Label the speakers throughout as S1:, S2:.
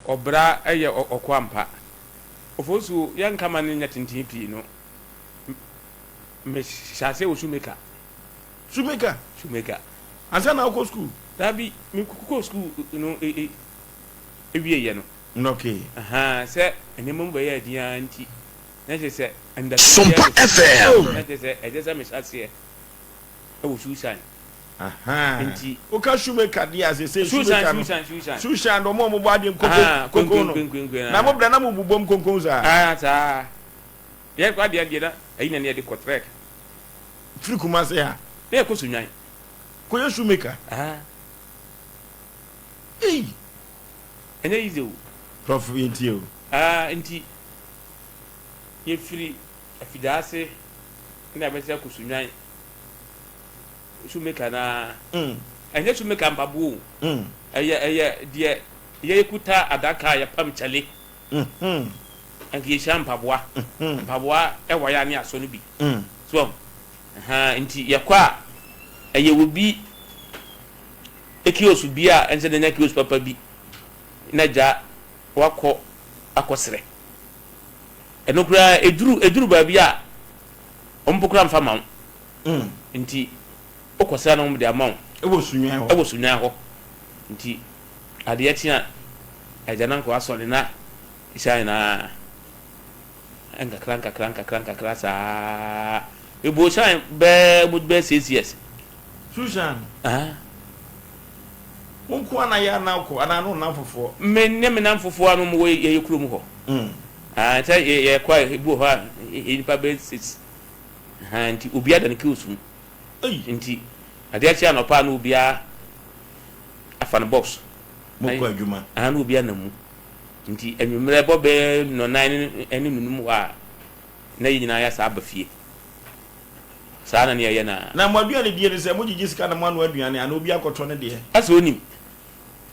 S1: Ɔbra yɛ ɔko ampa. Ofosu, yɛnka ma no nyɛ tenten pii no, mehyɛ aseɛ wɔ shoemaker.
S2: Shoemaker?
S1: Shoemaker.
S2: Ansa na wokɔ sukuu?
S1: Daabi, mekɔɔ sukuu no wieeɛ no.
S2: Okay.
S1: Ahaa, sɛ nneɛma mu bɛyɛɛ den ara nti, na kyerɛ sɛ anidasoɔ biara
S3: Sompa
S1: nni so.
S3: FM.
S1: Na kyerɛ sɛ ɛsɛ sɛ mehyɛ aseɛ wɔ shoe shine.
S2: Ahaa.
S1: Nti.
S2: Woka shoemaker deɛ a, seesei
S1: Shoe shine,
S2: shoemaker no.
S1: shoe shine, shoe shine.
S2: Shoe shine deɛ, wɔn a wɔbɔ adeɛ nkoko,
S1: Ahaa,
S2: konko no.
S1: kwenkwenkwenkwen
S2: Na mo
S1: aa.
S2: brɛ na mobobom konko saa?
S1: Aa, saa. Yɛkɔ adeɛ deɛ na ɛyi na ne yɛde kɔ trek.
S2: Firi Kumasi ha.
S1: Na yɛkɔ Sunyani.
S2: Kɔyɛ shoemaker.
S1: Ahaa.
S2: Ei!
S1: Ɛnyɛ easy o.
S2: Prof yɛntie o.
S1: Aa, nti yɛfiri Afidaase na yɛabɛsɛ akɔ Sunyani. Shoemaker no ara. Ɛnyɛ shoemaker mpaboa o. Ɛyɛ ɛyɛ deɛ yɛkuta adaka a yɛpam kyale. Anka yɛhyia mpaboa. Mpaboa ɛwɔ yɛ a ne asɔ no bi. So wahu? Ahaa, nti yɛkɔ a, ɛyɛ obi kiosk bi a ɛnsɛ dɛ nya kiosk papa bi na gya wakɔ akɔsrɛ. Ɛno koraa ɛduru ɛduru baabi a wɔn mpo koraa mfa ma wo. Nti wokɔsra na wɔde ama wo.
S2: Ɛwɔ Sunyani hɔ.
S1: Ɛwɔ Sunyani hɔ. Nti adeɛ kye a, agya no ankɔ asɔre na saa nyinaa nkakra nkakra nkakra nkakra saa. Mebɔɔ shine bɛɛ almost bɛyɛ 6 years.
S2: Sushan.
S1: Ah.
S2: Wo nko ara na yɛ anaa wokɔ anaa ne wo nnamfofoɔ?
S1: Me ne me nnamfofoɔ a na wɔwɔ yɛn kurom hɔ. Ah, sɛ yɛkɔ a, ebi wɔ hɔ a yɛ nnipa bɛyɛ six. Ahaa, nti obiara da ne kiosk mu. Nti adeɛ kye anɔpa a na obiara afa ne box.
S2: Mokɔ adwuma.
S1: Ahaa, na obiara nam mu. Nti anwummerɛ bɔ bɛyɛ nnɔnan ne nnunum hɔ a, na yɛn nyinaa yɛasan aba fie. Saa na ne yɛyɛ no ara.
S2: Na mo aduane die ne sɛ, mogyegye sika na moanoa aduane anaa obiara kɔtɔ ne deɛ?
S1: Asɛ onim.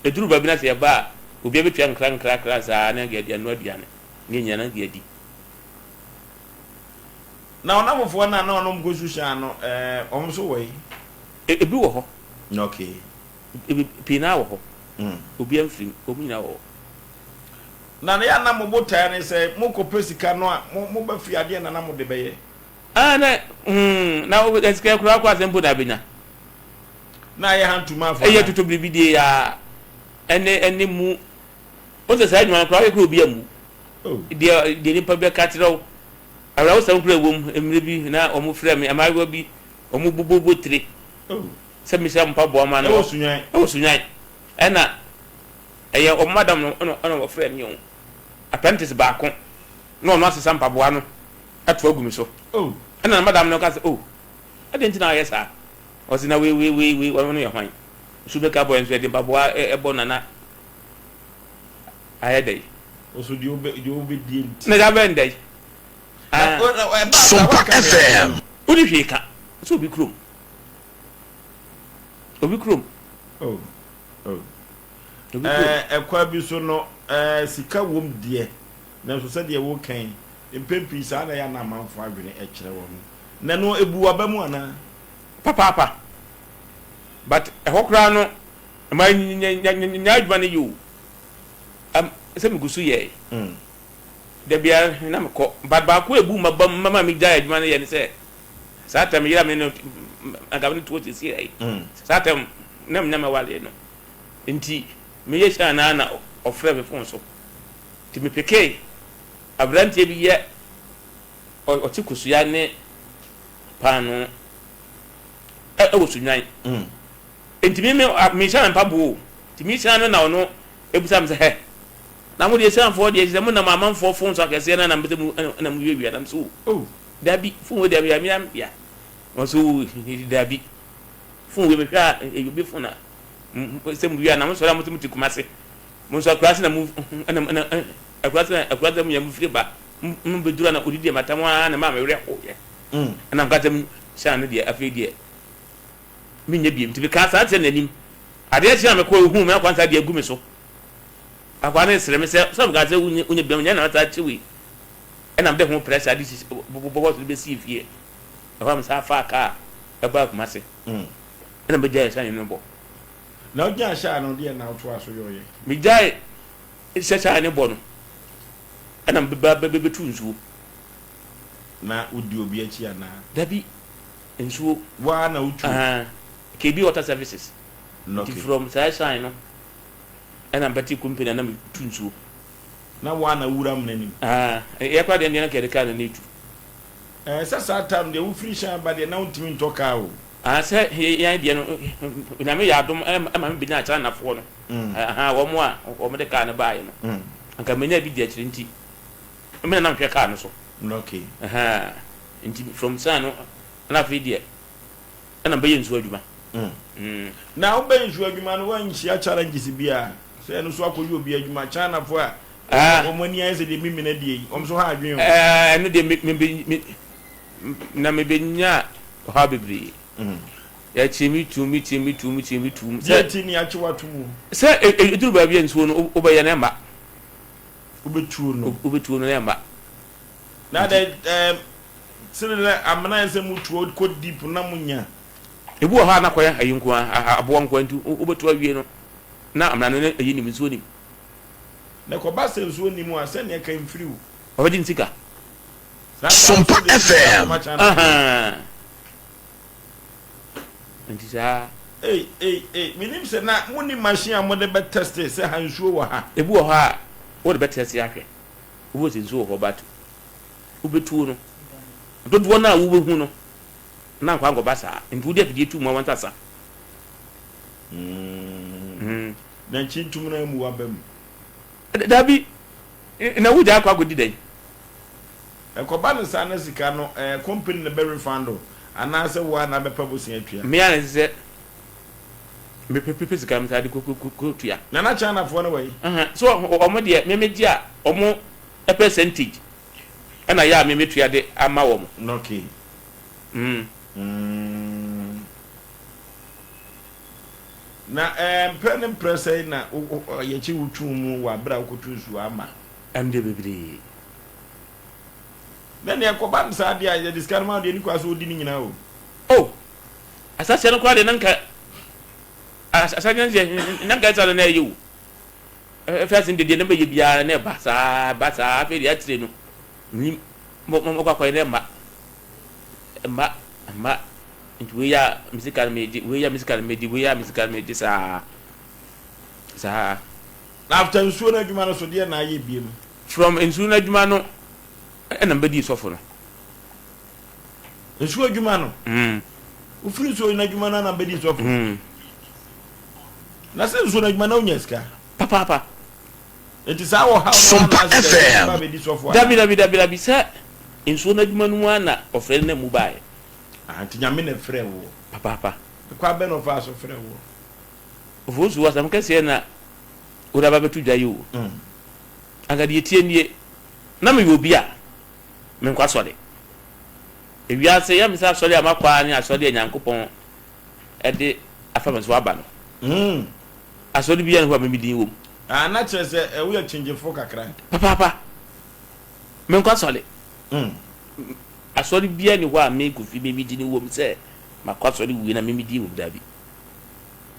S1: Ɛduru baabi na sɛ yɛba a, obiara bɛtua nkra nkra saa na yɛde anoa aduane na yɛn nyinaa na yɛadi.
S2: Na ɔnamfofoɔ no a na ɔnom kɔ Sushan no, ɛɛ, wɔn nso wɔ he?
S1: Ebi wɔ hɔ.
S2: Okay.
S1: Ebi, pii no ara wɔ hɔ. Obiara mfiri mu, wɔn nyinaa wɔ hɔ.
S2: Na yɛ a na mo botaeɛ ne sɛ mokɔpɛ sika no a, mo, moba fie a, deɛn na na mode bɛyɛ?
S1: Ah, na, hmm, na wo, sika koraa kɔ asɛm mpo na abɛnya.
S2: Na ayɛ hantumafoɔ
S1: Ɛyɛ
S2: anaa?
S1: toto biribi die a, ɛne, ɛne mu, wo sɛ saa adwuma no koraa woyɛ koraa obi ammu.
S2: Oh.
S1: Deɛ, deɛ nipa bɛka kyerɛ wo, Awerɛhosɛm koraa wom, mmerɛ bi na wɔn frɛ me, mmaayewa bi, wɔn bobɔbɔ tire sɛ mehyira wɔn mpaboa ma no.
S2: Ɛwɔ Sunyani.
S1: Ɛwɔ Sunyani. Ɛna ɛyɛ wɔn madam no ɛna ɛna wɔfrɛ me o. Apprentice baako na ɔno asesa mpaboa no ato agu me so. Ɛna na madam no ka sɛ, oh, adɛn nti na ayɛ saa? Ɔse na wei wei wei wei ɔno yɛ hwan? Shoemaker boy nso yɛde mpaboa ɛbɔ nana ayɛ dɛn?
S2: Ɔso deɛ wobɛ deɛ wobɛdie nti.
S1: Na deɛ abɛn dɛn?
S2: Na
S1: Ah.
S2: o na ɛbaa saa
S3: Sompa
S2: woanka hwee ankyerɛ
S3: FM.
S2: no?
S1: Wonni hwee ka sɛ obi kurom. Obi kurom.
S2: Oh oh.
S1: Obi kurom.
S2: Ɛɛ ɛkwan bi so no ɛɛ sika wom deɛ nanso sɛdeɛ woka yi mpɛn pii saa na ɛyɛ a na amanfoɔ adwene kyerɛ wɔn. Na ɛno ɛbu w'aba mu anaa?
S1: Papaapa. But ɛhɔ koraa no mannya adwuma no yɛ o. Am sɛ megu so yɛe. Da biara na mekɔ. But baako a ebu m'abam ma migyae adwuma no yɛ ne sɛ, saa tam yere a me ne no anka me ne to seesei yi, saa tam na menya mɛwale no. Nti meyɛ hyɛn anaa na ɔfrɛ me fon so. Nti mepekee aberanteɛ bi yɛ ɔkye kosua ne paanoo ɛwɔ Sunyani. Nti me me mehyɛ mpaboa o. Nti mehyɛn no na ɔno Ebisa me sɛ, Hɛ! Na mo deɛ Asianfoɔ deɛ, kyerɛ sɛ monam amanfoɔ fon so akɛseɛ no ara na mopɛ sɛ mo na mowiawia? Na mese, O, dabi, fon wei deɛ ɛyɛ me ara me dea. Na ɔse, O, dabi, fon wei mehwɛ a, ɛyɛ obi fon a sɛ mowia na mosɔre a mose mote Kumase. Mo nso akuraase na mo na na akuraase na akuraase na mo nyinaa mofiri ba. Mo bɛduru a na ɔdidi m'atam ara na ɛmaa me werɛ hoeɛ. Ɛna meka sɛ, Hyɛn no deɛ, afei deɛ menyɛ bio. Nti mekaa saa kyerɛɛ n'anim. Adeɛ kyee a mekɔe, ohuu me akwa nsa de agu me so. Akwaa no resere me sɛ, sɛ mekaa sɛ wonyɛ bio, nyɛ na saa kye wei. Ɛna mede ho pressure de sisi bɔbɔ so de bɛsii fie. Ɛhɔ a mesan faa kaa ɛbaa Kumase. Ɛna megyaee hyɛn no bɔ.
S2: Na wogyaa hyɛn no, deɛn na wotoaa so yɔeɛ?
S1: Megyae. hyɛ hyɛ ne bɔ no, ɛna meba bɛbɛtu nsuo.
S2: Na wodi obi akyi anaa?
S1: Dabi, nsuo.
S2: Woa na wotu?
S1: KB Water Services. Nti from saa shrine no, ɛna mbɛte company a na metu nsuo.
S2: Na woa na wura amena nim?
S1: Yɛ koraa deɛ ndeɛ na nka yɛde kaa no na etu.
S2: Ɛɛ sɛ saa time deɛ wofiri hyɛn ba deɛ na wontumi ntɔ kaa o.
S1: Ah sɛ yɛn deɛ no Onyame yɛ adom ɛma me bɛnyaa Chinafoɔ no ahaa wɔn a wɔn de kaa no baeɛ no anka menya bi di akyire nti me na na mehwɛ kaa no so.
S2: Okay.
S1: Ahaa nti from saa no na afei deɛ ɛna mebɛyɛ nsuo adwuma.
S2: Na wobɛyɛ nsuo adwuma no woanhyia challenges biara sɛ ɛno nso akɔyɛ obi adwuma Chinafoɔ a wɔn ani ayɛ sɛ deɛ memena die yi wɔn nso ha adwene o.
S1: Ɛno deɛ me me me na mebɛnyaa ɔhaw bebree. Yɛkyee me tuum, me kyee me tuum, me kyee me tuum.
S2: Deɛ nti ne yɛakye wo ato mu?
S1: Sɛ ɛduru baabi a nsuo no wobɛyɛ no ɛmma.
S2: Wobɛtuo no.
S1: Wobɛtuo no na ɛmma.
S2: Na dɛ ɛɛm sene dɛ amena ayɛ sɛ motuo kɔ deep na monya.
S1: Ebi wɔ hɔ a na kɔyɛ ayi nko ara, aboɔ nko ara nti wobɛtu awie no na amena no ne ayi nim, nsuo nim.
S2: Na ɛkɔba sɛ nsuo nni mu a, sɛdeɛ ɛka mfiri wo.
S1: Ɔbɛgye ne sika.
S3: Sompa FM.
S1: Ahaa. Nti saa.
S2: Ei ei ei menim sɛ na monni machine a mode bɛ teste sɛ ha nsuo wɔ ha.
S1: Ebi wɔ hɔ a wode bɛ teste ahwɛ wobɛhu sɛ nsuo wɔ hɔ but wobɛtuo no dodoɔ no a wobɛhu no na ankɔ ankɔba saa nti wode afidie tu mu a wansasa.
S2: Mm. Na nkyintum no ammu w'aba mu.
S1: Dabi, na wogyae akɔ akɔdi dɛn?
S2: Ɛkɔba no saa na sika no ɛɛ company na bɛ refund wo anaa sɛ wo ara na abɛpɛ bosea atua?
S1: Me ara na ɛsɛ sɛ mepɛ sika no mesan de kɔ tua.
S2: Na na China foɔ no wɔ he?
S1: So wɔn deɛ me megye a wɔn percentage ɛna yɛ a me metua de ama wɔn.
S2: Okay.
S1: Mm.
S2: Mm. Na ɛɛ mprɛ ne mprɛ sɛn na yɛkye wo tuu mu wɔ abere a wokɔtu nsuo ama?
S1: Ɛno deɛ bebree.
S2: Na nea ɛkɔba no saa deɛ a, yɛde sika no ma wo deɛ, ɛni kwan sɛ wodi ne nyinaa o.
S1: Oh! Asaseɛ no koraa deɛ na nka, asaseɛ no deɛ na nka ɛsa no na ɛyɛ o. Ɛfiri ase no deɛ deɛ na bɛyɛ biara na ɛba saa, ɛba saa, afei deɛ akyire no, menim, mɔkɔ akɔyɛ na ɛmma, ɛmma, ɛmma, nti wei a me sika no megye, wei a me sika no megye, wei a me sika no megye saa, saa.
S2: Na after nsuo no adwuma no so deɛ na ayɛ biem?
S1: From nsuo no adwuma no ɛna mebɛdii sɔfo no.
S2: Nsuo adwuma no?
S1: Mm.
S2: Wofiri nsuo no adwuma no na bɛdii sɔfo?
S1: Mm.
S2: Na sɛ nsuo no adwuma na wonya sika?
S1: Papaapa.
S2: Nti saa wɔ haw no
S3: Sompa
S2: ana sɛ
S3: FM.
S2: ba bɛdi sɔfo ana?
S1: Dabi dabi dabi dabi sɛ nsuo no adwuma no mu ara na ɔfrɛ no na mu baeɛ.
S2: Ah, nti Nyame na ɛfrɛ woɔ?
S1: Papaapa.
S2: Kwan bɛn na ɔfaa so frɛ woɔ?
S1: Ofosu asɛm kɛseɛ na wode aba bɛto dwa yi o. Anka deɛ ɛteɛ nie, na meyɛ obi a menkɔ asɔre. Ewiase yɛ me sɛ asɔre a makɔ ara ne asɔre a Nyankopɔn de afa me so aba no. Asɔre biara nni hɔ a me me din wɔ mu.
S2: Ah, na kyerɛ sɛ woyɛ kyengyefo kakra.
S1: Papaapa. Menkɔ asɔre. Asɔre biara nni hɔ a me Kofi me me din wɔ mu sɛ makɔ asɔre wei na me me din wɔ mu, daabi.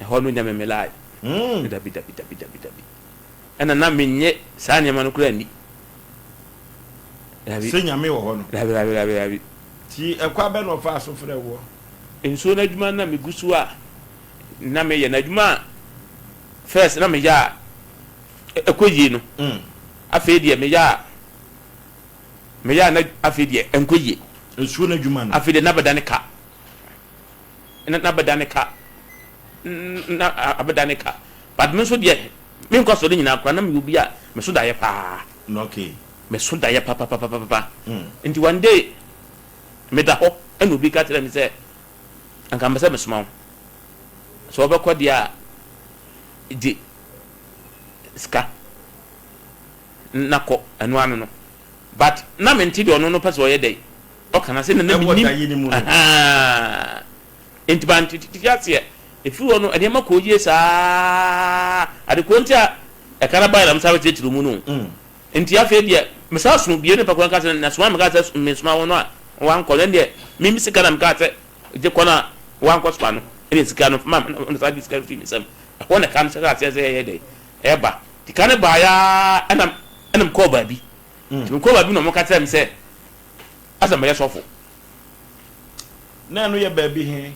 S1: Ɛhɔ no nyɛ me me lie. Dabi, dabi, dabi, dabi, dabi. Ɛna na mennye saa nneɛma no koraa nni. Dabi.
S2: Sɛ Nyame wɔ hɔ no.
S1: Dabi, dabi, dabi, dabi.
S2: Nti ɛkwan bɛn na ɔfaa so frɛɛ woɔ?
S1: Nsuo no adwuma no na megu so a na meyɛ no. Adwuma a first na meyɛ a ɛkɔ yie no, afei deɛ meyɛ a meyɛ a na afei deɛ ɛnkɔ yie.
S2: Nsuo no adwuma no.
S1: Afei deɛ na abɛdane ka. Na abɛdane ka. Na abɛdane ka. But me nso deɛ Me nkɔsoɔ no nyinaa koraa na meyɛ obi a meso daeɛ paa.
S2: Okay.
S1: Meso daeɛ papapapapa. Nti one day meda hɔ ɛna obi ka kyerɛ me sɛ anka mepɛ sɛ mesoma wo. Sɛ wobɛkɔ deɛ a gye sika na kɔ ɛno ano no. But na mente deɛ ɔno no pɛ sɛ ɔyɛ dɛn ɔka no ase na na
S2: Ɛwɔ
S1: mennim.
S2: daeɛ no mu no.
S1: Ahaa. Enti mante aseɛ. Ɛfiri hɔ no, nneɛma kɔɔ yie saa ara. Ade korɔ nti a ɛka no baeɛ na mesan bɛkyerɛkyerɛ mu no. Enti afei deɛ, mesan sono bio. Nipa korɔ no kaa sɛ, na soma a mekaa sɛ mesoma wo no a woankɔ no, ɛnneɛ me me sika na mekaa sɛ gye kɔ no a woankɔ soma no, ɛnneɛ sika no, ma me na ɔsan gye sika no firii me nsam. Ɛhɔ na ɛka no hyɛɛ aseɛ sɛ ɛyɛ dɛn? Ɛreba. Nti ka no baeɛ ara ɛna ɛna mekɔɔ baabi. Nti mekɔɔ baabi na wɔka kyerɛɛ me sɛ asɛ mɛyɛ sɔfo.
S2: Na ɛno yɛ baabi he?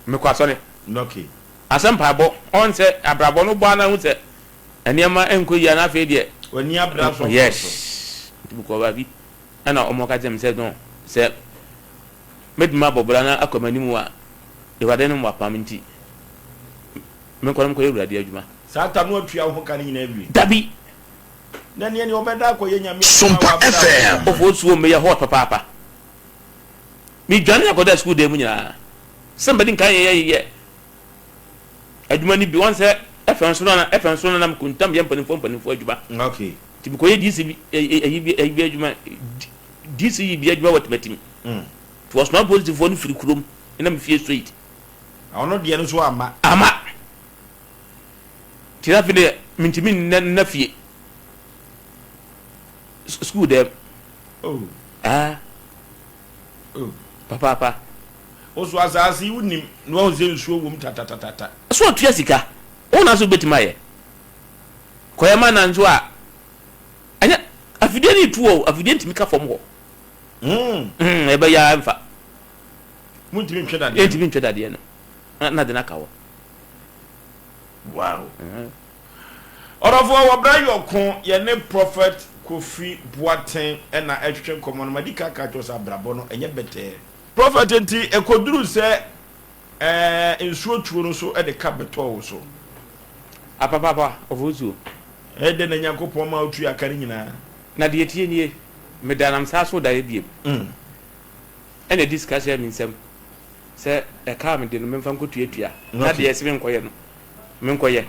S1: Mekɔ asɔre.
S2: Okay.
S1: Asɛ mpaebɔ, ɔn sɛ abrabɔ no bɔ ara na hu sɛ nneɛma nkɔ yie a na afei deɛ.
S2: W'ani abere asɔfoɔ so.
S1: Yes. Nti mekɔɔ baabi ɛna wɔka kyerɛɛ me sɛ no sɛ mɛtumi abɔ bra na akɔ m'anim a Awurade ne mo apam nti menkɔ na menkɔyɛ Awurade adwuma.
S2: Saa ta no atua wo ho ka no nyinaa awie.
S1: Dabi!
S2: Na neɛ neɛ ɔbɛda akɔyɛ Nyame adwuma wɔ
S3: Sompa
S2: abere a
S3: FM.
S2: ɔda no.
S1: Ofosuo meyɛ hot papaapa. Medwane akɔda sukuu dan mu nyinaa sɛ mɛdi nkan yɛ yɛ adwuma no bi. Wɔn sɛ ɛfɛ nso na ɛfɛ nso na nam kuntam yɛ mpanimfoɔ mpanimfoɔ adwuma.
S2: Okay.
S1: Nti mekɔyɛ DC bi ɛyi bi ɛyi bi adwuma DC yi bi adwuma wɔ Timatim. Nti wɔsoma apolisifoɔ no firi kurom na me fie straight.
S2: Na ɔno deɛ no nso amma.
S1: Amma. Nti na afei deɛ mentumi nna nna fie. Sukuu dɛm.
S2: Oh.
S1: Ah.
S2: Oh.
S1: Papaapa.
S2: Wo so asaase yi wonim na wahu sɛ nsuo wom tatatatata.
S1: So ɔtua sika? Wo na so wobɛtumi ayɛ. Kɔyɛ ma na nso a ɛnyɛ afidie no retu o afidie ntumi ka fam hɔ.
S2: Mm.
S1: Mm, ɛbɛyɛ ara mfa.
S2: Muntumi ntwe dadeɛ no.
S1: Yɛntumi ntwe dadeɛ no. Na na de no aka hɔ.
S2: Wow. Ɔdɔfoɔ wɔ berɛ yɔko yɛne Prophet Kofi Boateng na ɛretwetwe nkɔmmɔ no. Madi kan aka akyerɛ wo sɛ abrabɔ no ɛnyɛ bɛtɛɛ. Prophet nti ɛkɔduruu sɛ ɛɛ nsuo tuo no so de ka bɛtɔɔ wo so.
S1: Apapapa ɔfosuo.
S2: Ɛyɛ dɛn na Nyankopɔn ma wotua ka no nyinaa?
S1: Na deɛ ɛteɛ nie, meda nam saa so daeɛ bio. Ɛna ɛde sika hyɛɛ me nsam sɛ ɛka a mede no memfa nkɔtuatua, na deɛ ɛse menkɔyɛ no, menkɔyɛ.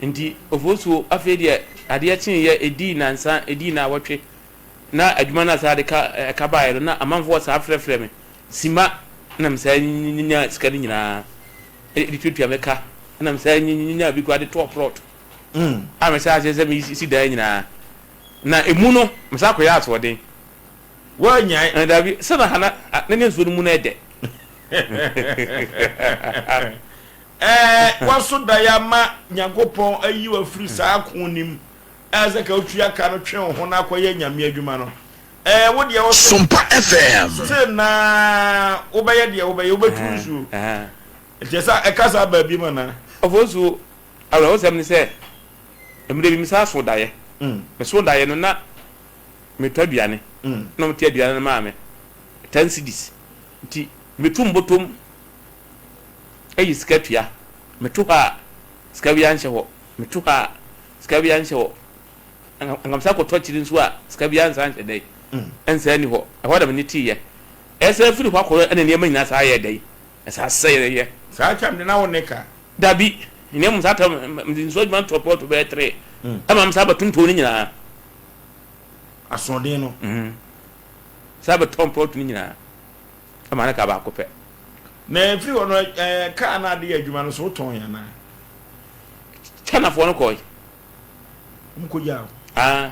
S1: Nti Ofosuo, afei deɛ adeɛ kyeeɛ, ɛdii nnansa, ɛdii nnawɔtwe, na adwuma no a saa de ka ɛka baeɛ no, na amanfoɔ saa frɛfrɛ me sima, na mesaa nyaa sika no nyinaa de tuatua me ka, ɛna mesaa nyaa bi koraa de tɔɔ plot a mehyɛɛ aseɛ sɛ mesi dan nyinaa, na ɛmu no mesan kɔyɛɛ asoɔden.
S2: Woannyae.
S1: Ɛɛ, dabi, sɛ na Hana ne ne nsuo no mu no yɛ dɛ.
S2: Ɛɛ, woaso daeɛ ama Nyankopɔn ayi wo afiri saa ko no mu, ɛɛ sɛ ka wotua ka no twe wo ho na akɔyɛ Nyame adwuma no. Ɛɛ, wo deɛ wo se,
S3: Sompa FM.
S2: Still naa wobɛyɛ deɛ wobɛyɛ, wobɛtu nsuo. Nti ɛsa, ɛka saa baa biom anaa?
S1: Ɔfosuo, awerɛhosɛm ne sɛ, mmerɛ bi mesan soo daeɛ. Mesoo daeɛ no na metɔ aduane na wɔte aduane no maa me ten cedis nti metu mbotom ayi sika tua meto hɔ a sika biara nhyɛ hɔ meto hɔ a sika biara nhyɛ hɔ anka mesa kɔtɔ akyiri nso a sika biara nsa nhyɛ dɛn nsa ni hɔ ɛhɔ na mene teeɛ ɛsɛ firi hɔ akɔ ɛna nneɛma nyinaa saa yɛ dɛn ɛsaa sɛeɛ.
S2: Saa tam de na wo ne ka.
S1: Dabi, na mmom saa tam mede nsuo adwuma no tɔɔ plɔto bɛyɛ tere ɛma me saa bɛtontɔn no nyinaa.
S2: Asoɔden no.
S1: Saa bɛtɔn plɔto no nyinaa ɛma no ka baako pɛ.
S2: Na ɛfiri hɔ no ɛɛ kaa no ade yɛ adwuma no so wotɔn yɛ anaa?
S1: Chinafoɔ no kɔe.
S2: Wɔn kɔ gyaa wo.
S1: Ah.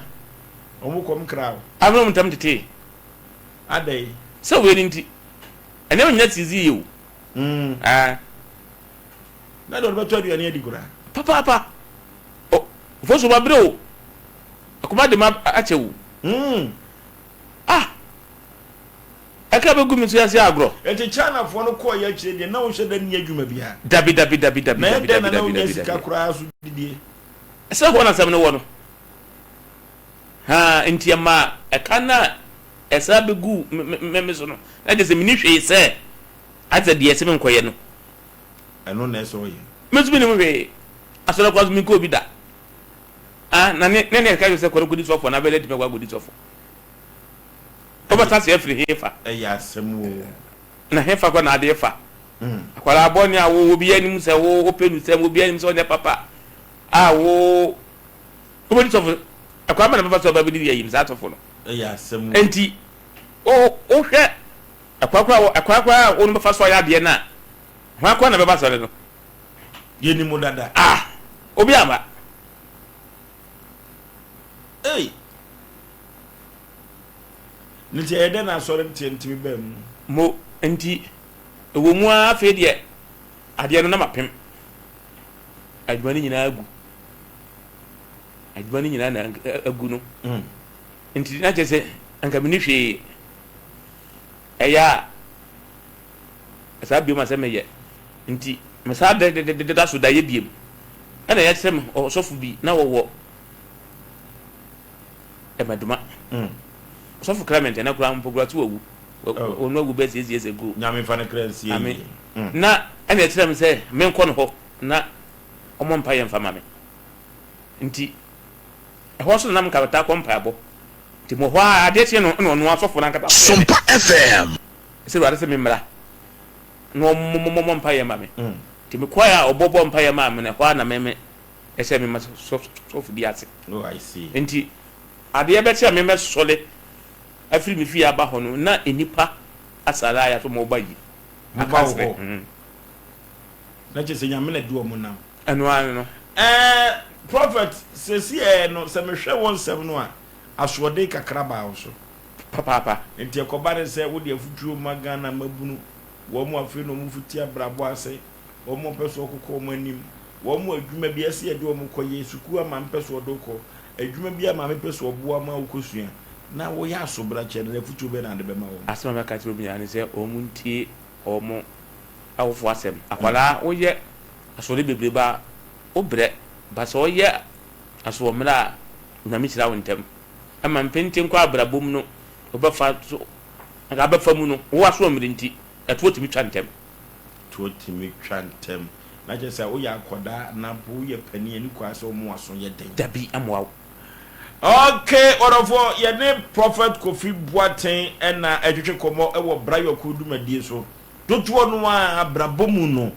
S2: Wɔn kɔ wɔn kra wo.
S1: Amena wɔn ntam tetee.
S2: Adɛn?
S1: Sɛ wei no nti, nneɛma nyinaa sisi yie o. Ah.
S2: Na deɛ ɔde bɛtɔ aduane adi koraa.
S1: Papaapa. O, Ofosu mabrɛ o. Akoma de ma akyɛ o. Ah! Ɛka bɛgu me so ase agorɔ.
S2: Enti Chinafoɔ no kɔeɛ akyire deɛ na wonhyɛ da nni adwuma biara.
S1: Dabi dabi dabi dabi
S2: Na
S1: dabi
S2: ɛdɛn
S1: dabi
S2: na na
S1: dabi
S2: wonya
S1: dabi
S2: sika
S1: dabi.
S2: koraa so didie?
S1: Sɛ hɔ na asɛm no wɔ no. Haa, enti ɛmaa ɛka no a ɛsan bɛguu me me so no, na kyerɛ sɛ menni hwee sɛ ayɛ sɛ deɛ ɛsɛ menkɔyɛ no.
S2: Ɛno na ɛsɛ ɔyɛ.
S1: Me nso mennim hwee. Asɔre koraa nso menkɔɔ bi da. Ah, na ne ne ne ɛka kyerɛ sɛ kɔ no kɔdi sɔfo anaa bɛyɛ dɛ atumi akɔ akɔdi sɔfo. Wobɛsa ase afiri hefa?
S2: Ɛyɛ asɛm o.
S1: Na hefa kɔ na adeɛ fa? Akwadaa bɔne a wo obiara nim sɛ wo wopɛ nusɛm, obiara nim sɛ ɔnyɛ papa a wo wobɛdi sɔfo. Akwadaa bɛn na bɛfa so aba bɛdi ayi no saa sɔfo no?
S2: Ɛyɛ asɛm o.
S1: Enti wo wohwɛ ɛkwan koraa a ɛkwan koraa a wo no bɛfa so ayɛ adeɛ no a, hwan koraa na bɛba asɔre no?
S2: Yɛnim wo dada.
S1: Ah! Obi amma.
S2: Ei! Ne nti ɛyɛ dɛn na asɔre nteɛ ntumi baa mu?
S1: Mo nti, ɛwɔ mu ara afei deɛ adeɛ no na mapem adwuma no nyinaa agu. Adwuma no nyinaa na agu no. Nti na kyerɛ sɛ anka menni hwee. Ɛyɛ a saa biom a sɛ meyɛ. Nti mesaa deda so daeɛ biom. Ɛna yɛkyerɛ me ɔsɔfo bi na wɔwɔ Ɛmaduma. Ɔsɔfo Clement ɛnɛ koraa mpo koraa so wawu. Ɔno awu bɛyɛ six years ago.
S2: Nyame mfa ne kra nsie yie.
S1: Na ɛna ɛkyerɛ me sɛ menkɔ ne hɔ na ɔmmɔ mpaeɛ mfa ma me. Nti ɛhɔ nso na na nka metaa kɔ mpaebɔ. Nti mewɔ hɔ ara adeɛ kyeeɛ no na ɔno asɔfo no ankasa frɛɛ me
S3: Sompa FM.
S1: sɛ Awurade sɛ memmra na ɔmmɔ mpaeɛ mma me. Nti mekɔeɛ a ɔbɔbɔɔ mpaeɛ maa me no ɛhɔ ara na me me ɛhyɛɛ me ma sɔfodie ase.
S2: Oh, I see.
S1: Nti adeɛ bɛkye a memmɛsɔre afiri me fie aba hɔ no na nnipa asare ayɛ sɛ wɔreba yi.
S2: Wɔba wo hɔ. Na kyerɛ sɛ Nyame na de wɔn nam.
S1: Ɛno ara no.
S2: Ɛɛ Prophet, seesei no sɛ mehwɛ wo nsɛm no a, asoɔden kakra baa wo so.
S1: Papaapa.
S2: Nti ɛkɔba ne sɛ wode afutuo ma Ghana mmabunu, wɔn a afei na wɔfiti abrabɔ ase, wɔn a wɔpɛ sɛ wɔkokɔ wɔn anim, wɔn a adwuma bi ɛsɛ yɛde wɔn kɔ yɛ, sukuu a maame pɛ sɛ ɔde wo kɔ, adwuma bi a maame pɛ sɛ ɔboa ma wokɔsua, na woyɛ asobrakyɛ no, afutuo bɛn na wode bɛma wɔn?
S1: Asɛm a mɛka akyerɛ wɔn nyinaa ne sɛ wɔntie wɔn awofo asɛm. Akwadaa woyɛ asoɔden bebrebe a, wobrɛ, but sɛ woyɛ asoɔmmerɛ a, Onyame hyira wo ntɛm. Ɛma mpenten kɔ abrabɔ mu no, wobɛfa so, anka abɛfa mu no, wo asoɔmmerɛ nti, ɛtoɔ tumi twa ntɛm.
S2: Toɔ tumi twa ntɛm. Na kyerɛ sɛ woyɛ akwadaa anaa mpo woyɛ panin a, ɛni kwan sɛ woma w'aso yɛ den.
S1: Dabi, ɛmmoa wo.
S2: Ok, ɔdɔfoɔ, yɛne Prophet Kofi Boateng na ɛretwetwe kɔmmɔ wɔ Bra Yɔko dwumadie so. Dodoɔ no ara abrabɔ mu no,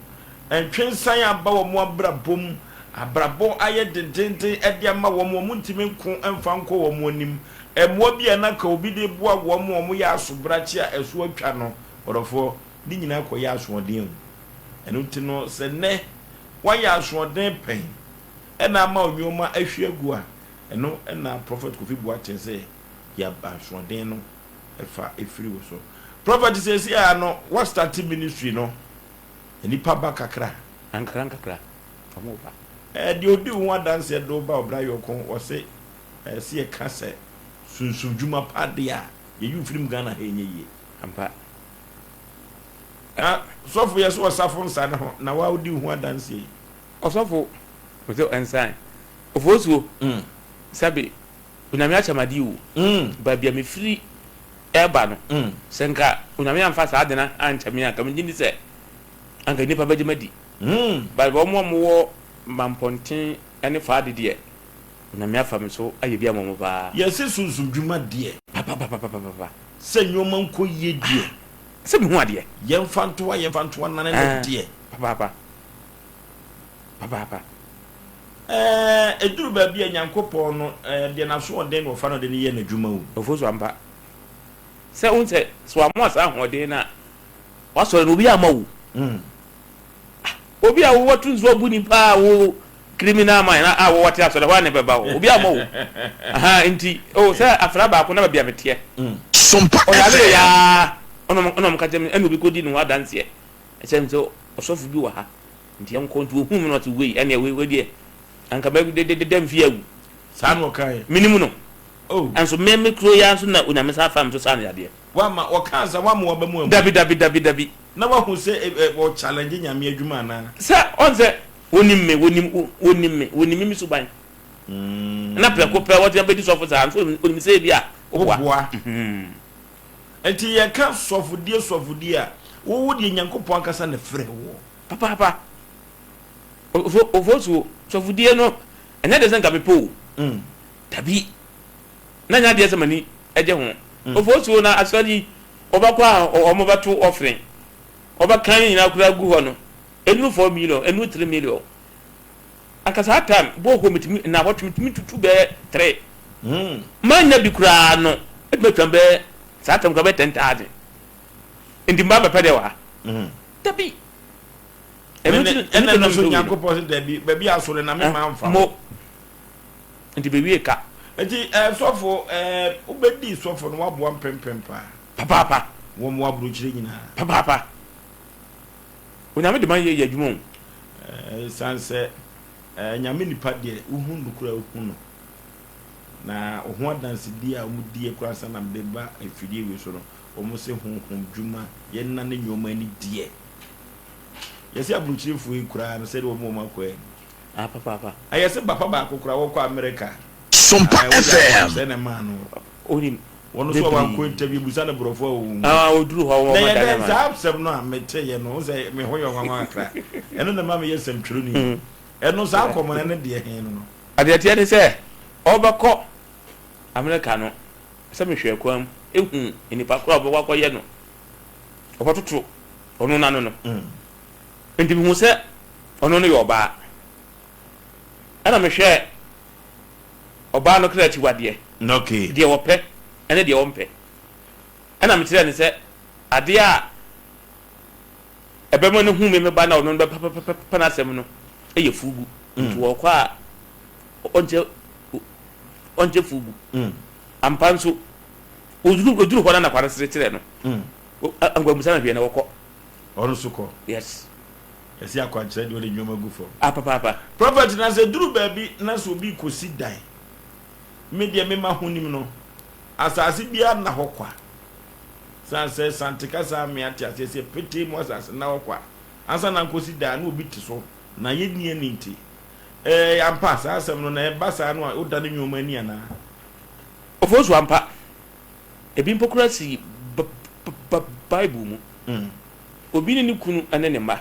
S2: ntwensan aba wɔn abrabɔ mu, abrabɔ ayɛ dendenden de ama wɔn, wɔntumi nko mfa nkɔ wɔn anim. Mmoa bi a na anka obi de reboa wɔn ma wɔyɛ asobrakye a ɛso atwa no, ɔdɔfoɔ, ne nyinaa kɔyɛ asoɔden o. Ɛno nti no, sɛ nnɛ woayɛ asoɔden pɛn na ama wo nneɛma ahwie agu a, ɛno na Prɔfɛt Kofi Boateng sɛ yɛ asoɔden no fa firi wo so. Prophet seesei ara no wa start ministry no nnipa ba kakra.
S1: Nkakra nkakra ɔmo ba.
S2: Ɛɛ deɛ odi wo ho adanseɛ de wo ba ɔbra yɔko ɔse ɛɛ se yɛka sɛ sunsum dwuma pa deɛ a yɛyi wo firim Ghana ha ɛnyɛ yie.
S1: Ampa.
S2: Na sɔfo yɛ so ɔsafo nsa ne ho na wa wodi wo ho adanseɛ yi.
S1: Ɔsɔfo ɔse ɛnsan ofosuo sɛbe Onyame akyɛ me adeɛ o, baabi a mefiri reba no, sɛ nka Onyame amfa saa ade no ankyɛ me a, nka megye ndi sɛ anka nnipa bɛgye me adi. But wɔn a wɔwɔ Mampɔnten ne Faade deɛ, Onyame afa me so ayɛ bi ama wɔn paa.
S2: Yɛse sunsum dwuma deɛ.
S1: Papapapapapa.
S2: Sɛ nnoɔma nkɔ yie deɛ.
S1: Sɛ mehu adeɛ.
S2: Yɛmfa ntoa yɛmfa ntoa nane no deɛ.
S1: Papaapa. Papaapa.
S2: Ɛɛ, ɛduru baabi a Nyankopɔn no, ɛɛ, deɛ n'asoɔden na ɔfa no de no yɛ n'adwuma o.
S1: Ofosu ampa. Sɛ wohu sɛ, sɛ wammoa saa ahoɔden no a, w'asɔre no obi amma wo. Ah, obi a wowɔ to nsuo abu nipa a wo criminal mind a wowɔ te asɔre hɔ a na ɛbɛba wo. Obi amma wo. Aha, nti, oh, sɛ afra baako na baabi a meteɛ.
S3: Sompa
S1: Ɔyare
S3: FM.
S1: yaa, ɛna ɔmo ka kyerɛ me, ɛna obi kɔdi ne ho adanseɛ. Ɛkyerɛ me sɛ ɔsɔfo bi wɔ ha. Nti yɛnkɔ. Nti ohuu me na ɔse wei ɛneɛ wei wei deɛ anka mɛ de de de dɛ mfie awu.
S2: Saa na ɔkaeɛ.
S1: Menim no.
S2: Oh.
S1: Nso me me kuro yi ara nso na Onyame san faa me so saa no yadeɛ.
S2: Wamma, ɔkaa saa, wamma w'aba mu ammu?
S1: Dabi dabi dabi dabi.
S2: Na wahu sɛ ɛ ɛ ɔ challenge Nyame adwuma anaa?
S1: Sɛ ɔn sɛ wɔnim me, wɔnim wɔnim me, wɔnim me me suban. Na prɛko pɛ wɔte abɛdi sɔfo saa nso onim sɛ ebi a woboa.
S2: Woboa. Nti yɛka sɔfodie sɔfodie a, wo wo deɛ Nyankopɔn ankasa na ɛfrɛ woɔ.
S1: Papaapa. Ofo ofosuo, sɔfodie no, ɛnyɛ adeɛ sɛ nka mepɛ o. Dabi. Na ɛnyɛ adeɛ sɛ m'ani gye ho. Ofosuo na asɔre yi, wɔbɛkɔ a wɔbɛto offering, wɔbɛka ne nyinaa koraa agu hɔ no, ɛnuru 4 million, ɛnuru 3 million. Anka saa time, borehole metumi, nnawɔtwe metumi tutu bɛyɛ 3. Mannya bi koraa no, ɛtumi atwam bɛyɛ, saa time koraa bɛyɛ 10,000. Nti mba bɛpɛ deɛ wɔ ha. Dabi.
S2: Ɛno nti ɛna no so Nyankopɔn sɛ dabi, baabi a asɔre na me ma mfa
S1: mo. Nti bɛwie ka.
S2: Nti eh, sɔfo eh, wobɛdi sɔfo no waboa mpempem paa.
S1: Papaapa.
S2: Wɔn wɔ aburokyire nyinaa.
S1: Papaapa. Onyame de ma yɛ yɛ adwuma o.
S2: Eh, san sɛ eh, Nyame nipa deɛ wohu no koraa wohu no. Na wo ho adansedie a wɔdie koraa ansa na mede ba mfidie wei so no, wɔse honhom dwuma, yɛnna ne nnoɔma ani deɛ. Yɛse aburokyirefoɔ yi koraa no sɛdeɛ wɔn wɔn akɔ ani.
S1: Ah papaapa.
S2: Ayɛ sɛ papa baako koraa wɔkɔ Amerika.
S3: Sompa
S2: Ah, woyɛ
S3: FM.
S2: akwankyerɛ na ɛmaa no.
S1: Onim.
S2: Wɔn nso a wankɔ interview busa no borɔfo a ɔwɔ mu.
S1: Ah, oduru hɔ wɔn
S2: Na yɛ
S1: dane
S2: dɛn
S1: ma.
S2: saa asɛm no a meteeɛ no, wo sɛ me ho yɛ nwanwa kakra. Ɛno na ɛma meyɛ sɛmtwerɛni. Ɛno saa nkɔmmɔ no ɛne deɛ he no no.
S1: Adeɛ teɛ ne sɛ ɔbɛkɔ Amerika no, sɛ mehwɛɛ kwan mu hu nnipa korɔ a ɔbɛkɔ akɔyɛ no, ɔbɛtoto ɔno n'ano no. Nti mehu sɛ ɔno no yɛ ɔbaa. Ɛna mehwɛɛ ɔbaa no kra akyiwadeɛ, deɛ ɔpɛ ne deɛ ɔmpɛ. Ɛna mekyerɛɛ no sɛ adeɛ a ɛbɛma no hu me me ba na ɔno no bɛpɛ n'asɛm no yɛ fugu. Nti ɔkɔ a ɔnkyɛ ɔnkyɛ fugu. Ampa nso ɔduru ɔduru hɔ na nakware sere kyerɛ no. Ankoamusa no hwee na wɔkɔ.
S2: Ɔno nso kɔ.
S1: Yes.
S2: Yɛsi akwankyerɛ deɛ ɔde nneɛma gu fam.
S1: Ah papaapa.
S2: Prophet na sɛ duru baabi na sɛ obi kɔsi dan, me deɛ me ma honim no, asase biara nna hɔ kwa. San sɛ Sante kasa me ate aseɛ sɛ petee mu asase nna hɔ kwa. Ansa na nkɔsi dan na obi te so na yɛnni ani nti. Ɛɛ ampa saa asɛm no na ɛba saa no a wodane nneɛma ani anaa?
S1: Ofosu ampa. Ebi mpo koraa si Bible mu. Obi ne ne kunu ne ne mma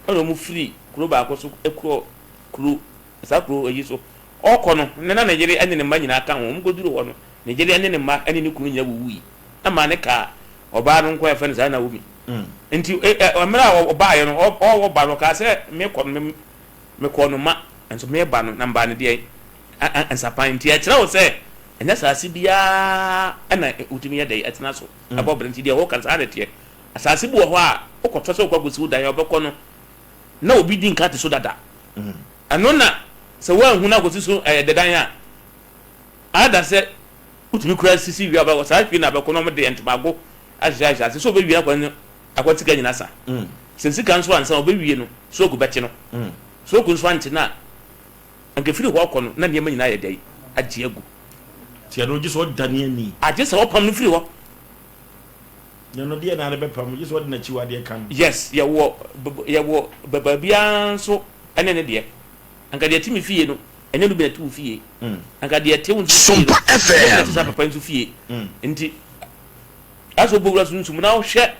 S1: na wɔfiri kuro baako so kɔ kuro saa kuro yi so. Ɔrekɔ no, ne na ne yere ne ne mma nyinaa ka ho. Wɔkɔduru hɔ no, ne yere ne ne mma ne ne kunu nyinaa wuwui. Ɛmaa ne kaa ɔbaa no nko a yɛfrɛ no saa Naomi. Nti mmerɛ a ɔbaeɛ no, ɔreba no, ɔkaa sɛ, mekɔ no, mekɔɔ no ma, nso meba no, na mbaa no deɛn? Nsapan. Nti ɛkyerɛ wo sɛ, ɛnyɛ asase biara na wotumi yɛ dɛn ɛtena so ɛbɔ bra. Nti deɛ wɔka no saa na ɛteɛ. Asase bi wɔ hɔ a, wokɔtɔ sɛ wokɔ akɔsi wo dan a, wobɛkɔ no na obi di nka te so dada. Ɛno na sɛ woanhu no akɔsi so ɛyɛ dɛdan a, ada sɛ wotumi kura sisi wie a wobɛkɔ saa fie no abɛkɔ na wɔde ntomago ahyehyɛ ahyɛ ase sɛ wobɛwie akɔ no akɔ sika nyina sa. Sɛ sika nso ansa wobɛwie no, stroke bɛkye no. Stroke nso ankye no a, anka ɛfiri hɔ kɔ no na nneɛma nyinaa ayɛ dɛn? Agye agu.
S2: Nti ɛno gye sɛ ɔdane ani.
S1: Agye sɛ wɔpam no firi hɔ.
S2: Na ɛno deɛ na ade bɛpam, gye sɛ ɔde n'akyiwadeɛ ka no.
S1: Yes, yɛwɔ yɛwɔ baabiara nso ɛne ne deɛ. Anka deɛ ɛte me fie no, ɛnyɛ no bi na ɛte wo fie. Anka deɛ ɛte wo nso fie no, ɛnyɛ bi na ɛte saa papa nso fie. Nti, asɛ wobɔ wura sunsum na wohwɛ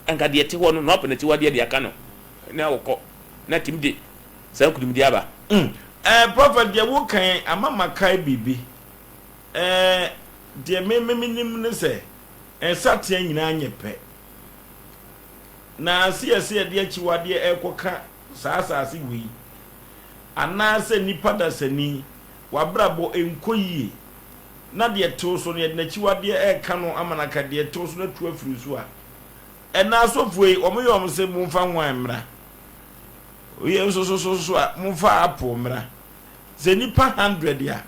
S1: anka deɛ ɛte hɔ no, na wapɛ n'akyiwadeɛ de aka no, na wokɔ, na atumi de saa nkunimdie aba.
S2: Eh, Prophet, deɛ woka yi ama makae biribi. Eh, deɛ me me menim ne sɛ, nsateaa nyinaa nyɛ pɛ. Na se yɛse yɛde akyiwadeɛ rekɔka saa asase wei, anaasɛ nnipa dasani, w'abrabɔ nkɔ yie, na deɛ ɛtew so no yɛde n'akyiwadeɛ reka no ama no aka deɛ ɛtew so no atu afiri so a, ɛnna asɔfoɔ yi, wɔyɛ wɔn se momfa wine mmra. Wei nso so so so a, momfa apple mmra. Sɛ nnipa hundred a,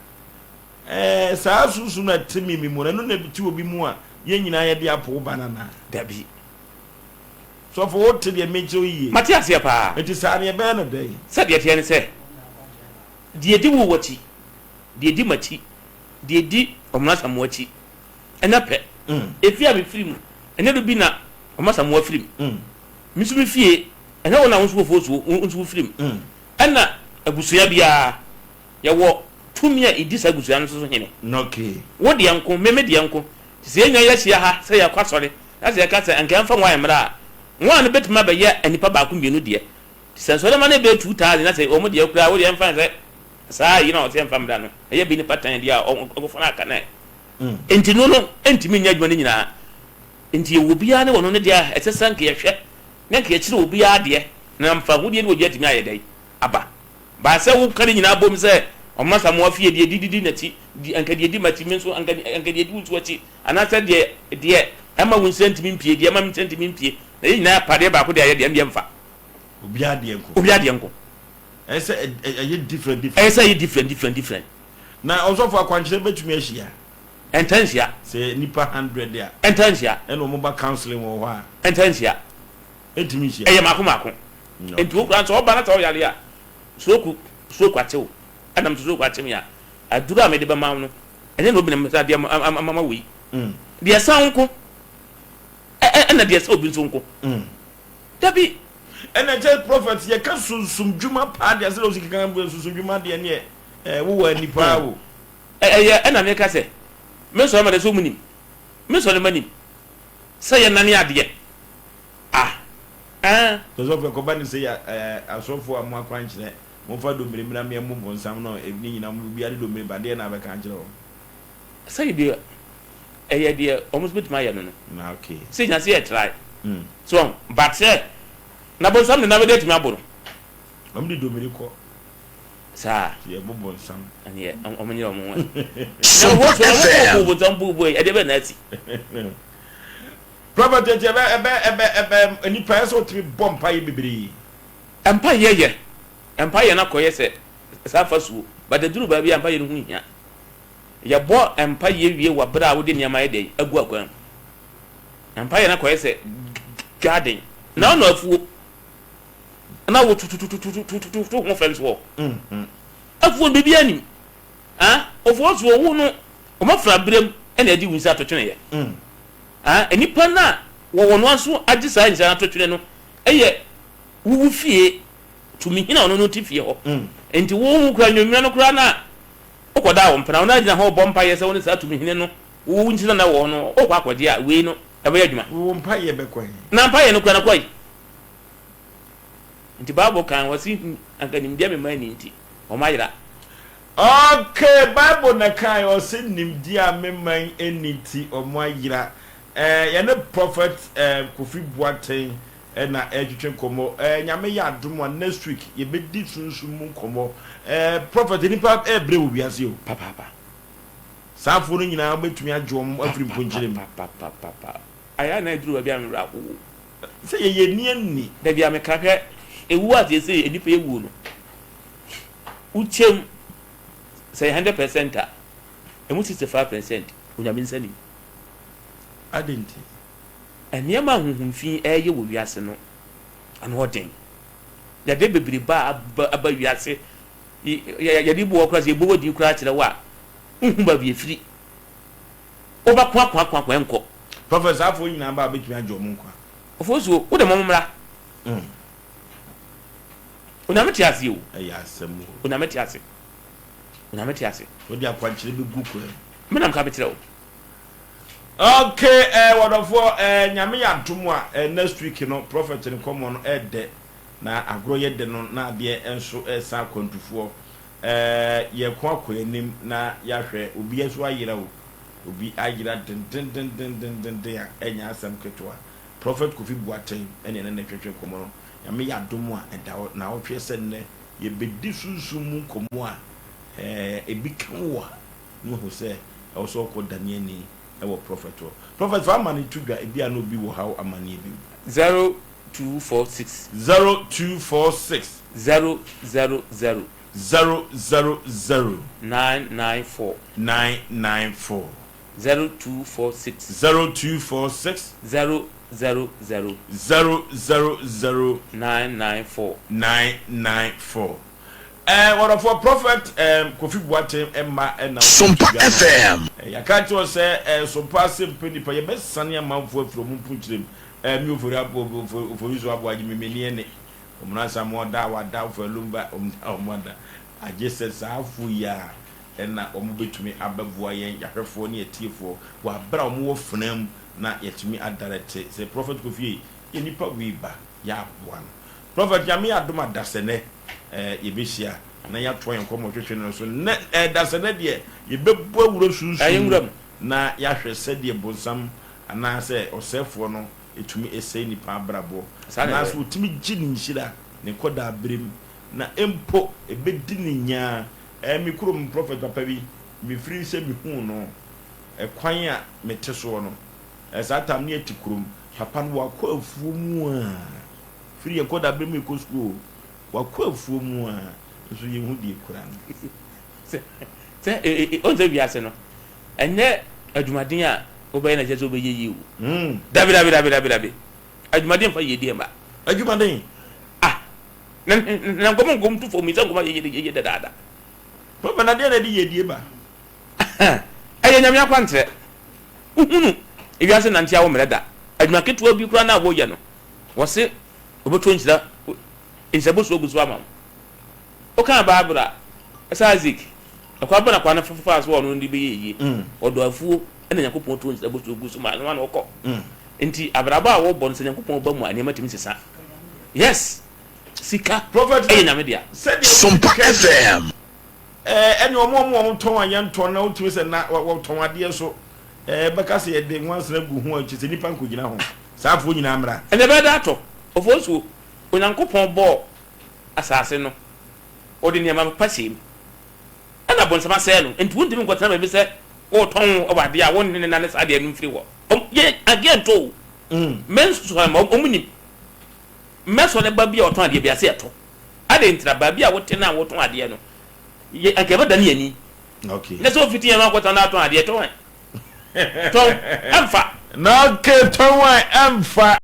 S2: ɛɛ saa sunsum na ɛte me me mu no, ɛno na ɛte obi mu a, yɛn nyinaa yɛde apple ba no anaa?
S1: Dabi.
S2: Sɔfo, wote deɛ mekyerɛ wo yie?
S1: Mate aseɛ paa.
S2: Enti saa no yɛbɛyɛ no dɛn?
S1: Sɛdeɛ ɛteɛ ne sɛ, deɛ ɛdi wo w'akyi, deɛ ɛdi m'akyi, deɛ ɛdi Ɔmena Asamoah akyi, ɛnyɛ pɛ. Efie a mefiri mu, ɛnyɛ do bi na Ɔmena Asamoah firi mu. Me nso me fie, ɛnyɛ wo na wo nso wɔ so, wo nso wofiri mu. Ɛna abusua biara, yɛwɔ tumi a ɛdi saa abusua no nso so hene. Wo deɛ nko, me me deɛ nko. Nti sɛ yɛn nyinaa yɛahyia ha sɛ yɛrekɔ asɔre, na sɛ yɛka sɛ anka yɛmfa wine mmra a, wine no bɛtumi abɛyɛ nnipa baako mmienu deɛ. Nti sɛ nsɔremma no bɛyɛ 2,000 na sɛ wɔn deɛ koraa, wo deɛ yɛmfa no sɛ saa ayi no a wɔsɛ yɛmfa mmra no, ɛyɛ bi nnipa tan deɛ a, ɔkɔfa no aka no ɛ. Nti no no ntumi nyɛ adwuma no nyinaa. Nti yɛwɔ obiara ne ɔno ne deɛ a ɛsɛ sɛ anka yɛhwɛ na anka yɛkyerɛ obiara deɛ na amfa ahudeɛ ne ogya atumi ayɛ dɛn aba. Baa sɛ woka ne nyinaa bom sɛ ɔma Asamoah fie deɛ di didi n'akyi, di anka deɛ di m'akyi me nso anka anka deɛ di wo nso akyi anaasɛ deɛ deɛ ɛma wo nsa ntumi mpie deɛ ɛma me nsa ntumi mpie na yɛn nyinaa yɛpa adeɛ baako de ayɛ deɛ ɛndeɛ mfa.
S2: Obiara deɛ nko.
S1: Obiara deɛ nko.
S2: Ɛyɛ sɛ ɛyɛ different different.
S1: Ɛyɛ sɛ ɛyɛ different different different.
S2: Na ɔsɔfo akwankyerɛ bɛtumi ahyia?
S1: Ɛntaa nhyia.
S2: Sɛ nnipa hundred a.
S1: Ɛntaa nhyia.
S2: Ɛna wɔn ba counseling wɔ hɔ a.
S1: Ɛntaa nhyia.
S2: Ɛntumi nhyia.
S1: Ɛyɛ mako mako. Nti wo koraa sɛ ɔba na sɛ ɔyare a, stroke stroke akye wo, ɛna me nso stroke akye me a, Aduru a mede bɛma wo no, ɛnyɛ na obi na mɛsa de ama wei. Deɛ ɛsa wo nko, ɛna deɛ ɛsa obi nso nko. Dabi.
S2: Ɛna kyɛ prophet yɛka sunsum dwuma paa deɛ sɛ osi keka sunsum dwuma deɛ neɛ wowɔ ani paa o.
S1: Ɛyɛ ɛna meka sɛ me nsɔre ma deɛ sɛ ɔmu nim me nsɔre ma nim sɛ yɛ nane adeɛ ah ɛn.
S2: Sɔsɔfo ɛkɔba ne sɛ yɛ asɔfo a mo akwankyerɛ Momfa domire mmra mmea mmu bonsam no ne nyinaa mo obiara de domire ba deɛn na abɛka akyerɛ wɔn.
S1: Sɛ deɛ ɛyɛ deɛ wɔn nso bɛtumi ayɛ no no.
S2: Na okay.
S1: Sɛ nyina sɛ yɛ try. So wɔn but sɛ na bonsam de na bɛde atumi abo no.
S2: Wɔn de domire kɔ.
S1: Saa.
S2: Sɛ yɛ bo bonsam.
S1: Ɛneɛ wɔn nyere wɔn ho ɛ. Na wɔn so wɔn bo bo bonsam bo bo yi ɛdeɛ bɛn na asi.
S2: Prophet nti ɛbɛ ɛbɛ ɛbɛ ɛbɛ nipa ɛsɛ ɔtumi bɔ mpaeɛ bebree.
S1: Mpaeɛ yɛ mpaeɛ no akɔyɛ sɛ saa fasuo but ɛduru baabi a mpaeɛ no ho nhia. Yɛbɔ mpaeɛ wie wɔ berɛ a wode nneɛma ayɛ dɛn agu akwan mu. Mpaeɛ no akɔyɛ sɛ garden na ɔnɔ afuo na wotututututututu ho fɛn soɔ. Afuo no biribiara nim. Ah, ofuo soɔ wo no wɔafra berɛm ɛna ɛde wo nsa ato tweneɛ. Ah, nnipa no a wɔwɔ no aso agye saa nsa ato twene no yɛ wo wo fie tumi hena ɔno no te fie hɔ nti wo ho kura nnwonnwena no koraa na wokɔda wo mpena wo na gyina hɔ bɔ mpaeɛ sɛ wo ne saa tumi hene no wo nkyina na wɔ no wokɔ akɔgye a wei no ɛbɛyɛ adwuma.
S2: Wo mpaeɛ bɛkɔ he?
S1: Na mpaeɛ no kura no kɔe. Nti Bible kan wɔ se anka nimdeɛ mema ani nti wɔn ayera.
S2: Okay, Bible na kae ɔse nimdeɛ a mema nni nti wɔn ayera. Eh, yɛne Prophet eh, Kofi Boateng na ɛretwetwe nkɔmmɔ. Eh, Nyame yɛ adom a next week yɛbɛdi sunsum mu nkɔmmɔ. Eh, Prophet, nnipa ɛrebrɛ wɔ wiase o.
S1: Papaapa.
S2: Saa afoɔ no nyinaa wobɛtumi agye wɔn afiri mponkyerɛ mu.
S1: Papapapapapa. Ayɛ a na ɛduru baabi a me werɛ ahow.
S2: Sɛ yɛyɛ ni anni.
S1: Dabi a meka hwɛ, ewu a seesei nnipa ewuo no, wokyɛm sɛ ɛyɛ 100% a, emu 65% Onyame nsa nim.
S2: Adɛn nti?
S1: Nneɛma a honhom fi reyɛ wɔ wiase no, ano yɛ den. Yadeɛ bebrebe a aba aba wiase, yɛde bu hɔ koraa sɛ yɛbɔ wɔ din koraa kyerɛ wo a, wonhu baabi ɛfiri. Wobɛko ako ako ako ɛnkɔ.
S2: Prɔfɛt, saa afoɔ nyinaa ba a wobɛtumi agye wɔn nkwa?
S1: Ofosuo, wo de mo mmra. Onyame te ase o.
S2: Ɛyɛ asɛm o.
S1: Onyame te ase. Onyame te ase.
S2: Wode akwankyerɛ bɛgu kwan mu.
S1: Me na meka mekyerɛ wo.
S2: Ok eh wɔdɔfoɔ eh Nyame yɛ adom a eh next week no prophet nkɔmɔ no ɛɛdɛ na agorɔ yɛ dɛ no na adeɛ nso ɛɛsan akwantufoɔ eh yɛko akɔ anim na yɛahwɛ obi nso ayera o obi ayera dendendendendenden a ɛnyɛ asɛm ketewa Prophet Kofi Boateng ɛne ɛne no twetwe nkɔmɔ no Nyame yɛ adom a ɛda hɔ naawɔtweɛ sɛ nnɛ yɛbɛdi sunsum mu nkɔmɔ a eh ebi ka wo a na wahu sɛ ɛwɔ sɛ ɔkɔ dane ani wɔ prɔfɛt hɔ. Prɔfɛt fa amane to dwa, ebia na obi wɔ haw amaneɛ bi mu.
S1: 0246.
S2: 0246.
S1: 000.
S2: 000.
S1: 994.
S2: 994.
S1: 0246.
S2: 0246.
S1: 000.
S2: 000.
S1: 994.
S2: 994. Eh wɔdɔfoɔ Prophet eh, Kofi Boateng mma na wɔde
S3: Sompa
S2: to dwa no.
S3: FM.
S2: Eh, yɛaka akyerɛ wo sɛ eh, Sompa ase mpɛ nipa, yɛbɛsane amanfoɔ afiri wɔn mpunkyerɛ mu. Eh, me Ofori Abo, Ofori, Ofori so aboa gye me m'ani ɛne. Wɔn ansa mo ɔda a wada, Ofori Lumba, wɔn da a wɔn ada. Agye sɛ saa afoɔ yi a ɛna wɔn bɛtumi abɛboa yɛn yɛahwɛfoɔ ne atiefoɔ wɔ aberɛ a wɔn wɔ fena mu na yɛatumi adarɛte sɛ Prophet Kofi ei, yɛ nipa wei ba, yɛaboa no. Prophet Nyame adom a dasɛnɛ eh, yɛbɛhyia na yɛatoa yɛn nkɔmmɔ twetwe no so nnɛ eh, dasɛnɛ deɛ yɛbɛbɔ awura
S1: Ɛyɛ
S2: sunsum
S1: nwura
S2: mu
S1: mu.
S2: na yɛahwɛ sɛdeɛ bonsam anaasɛ ɔsɛefoɔ no ɛtumi ɛsɛe nipa abrabɔ
S1: Saa na
S2: anaasɛ
S1: ɛyɛ.
S2: ɔtumi gye ne nhyira ne nkɔdaa berɛ mu na mpo ɛbɛdi ne nyaa eh, me kurom prophet papa bi mefiri sɛ mehuu no ɛkwan a mete soɔ no eh, saa tam ne yɛte kurom papa no wakɔ afuo mu a Firi yɛn nkɔdaberɛ mu rekɔ sukuu o, wakɔ afuo mu a, nso yɛnhu deɛ ɛkura no.
S1: Sɛ, sɛ, e, e, ɔn sɛ wiase no, ɛnyɛ adwumaden a wobɛyɛ na ɛkyerɛ sɛ wobɛyɛ yie o. Dabi, dabi, dabi, dabi, dabi. Adwumaden mfa yiedie mma.
S2: Adwumaden?
S1: Ah, na, na nkɔmɔ nkɔm tu fam yi sɛ nkɔmɔ ayɛ yie yie dadaada.
S2: Papa, na deɛ na ɛde yiedie ba?
S1: Ɛyɛ Nyame akwankyerɛ. Wohunu ewiase nante a wommrɛ da. Adwuma ketewa bi koraa no a woyɛ no, wɔse wɔbɛtɔ nhyira, nhyira bosuo agu so ama wo. Wokaa Bible a, ɛsɛ Isaac, ɛkwan bɛn na kwan no faa so a ɔno de bɛyɛɛ yie? Ɔdɔ afuo ɛna Nyankopɔn too nhyira bosuo gu so maa no ana ɔkɔ. Nti abrabɔ a wobɔ no sɛ Nyankopɔn ba mu a nneɛma tumi sesa. Yes, sika ɛyɛ Nyame dea.
S3: Sompa FM.
S2: Ɛne wɔn a wɔn tɔn a yɛntɔn na wotumi sɛ na wɔtɔn adeɛ so bɛka sɛ yɛde nwansena gu ho a kyerɛ sɛ nnipa nkɔgyina ho. Saa afoɔ nyinaa mmra.
S1: Ɛnna ɛbɛyɛ dɛ atɔ. Ofosuo, Onyankopɔn bɔɔ asase no, ɔde nneɛma pa hyɛɛ mu. Ɛnna bonsam asɛe no. Enti wontumi nkɔtena baabi sɛ woretɔn wɔ adeɛ a wo ne ne nane saa adeɛ no mfiri hɔ. Wɔn, yɛ adeɛ ntɔ o. Mɛnsɔre ma wɔn nim. Mɛsɔre ba bi a ɔtɔn adeɛ bi ase ɛtɔ. Adɛn ntira? Baabi a wote no a wotɔn adeɛ no, yɛ anka yɛbɛdane yɛn ani.
S2: Okay.
S1: Nyɛ sɛ wofiti yɛn ho akɔtena na atɔn adeɛ, tɔn ɛ. Tɔn, ɛmfa.
S2: Na okay, tɔn ɛ, ɛmfa.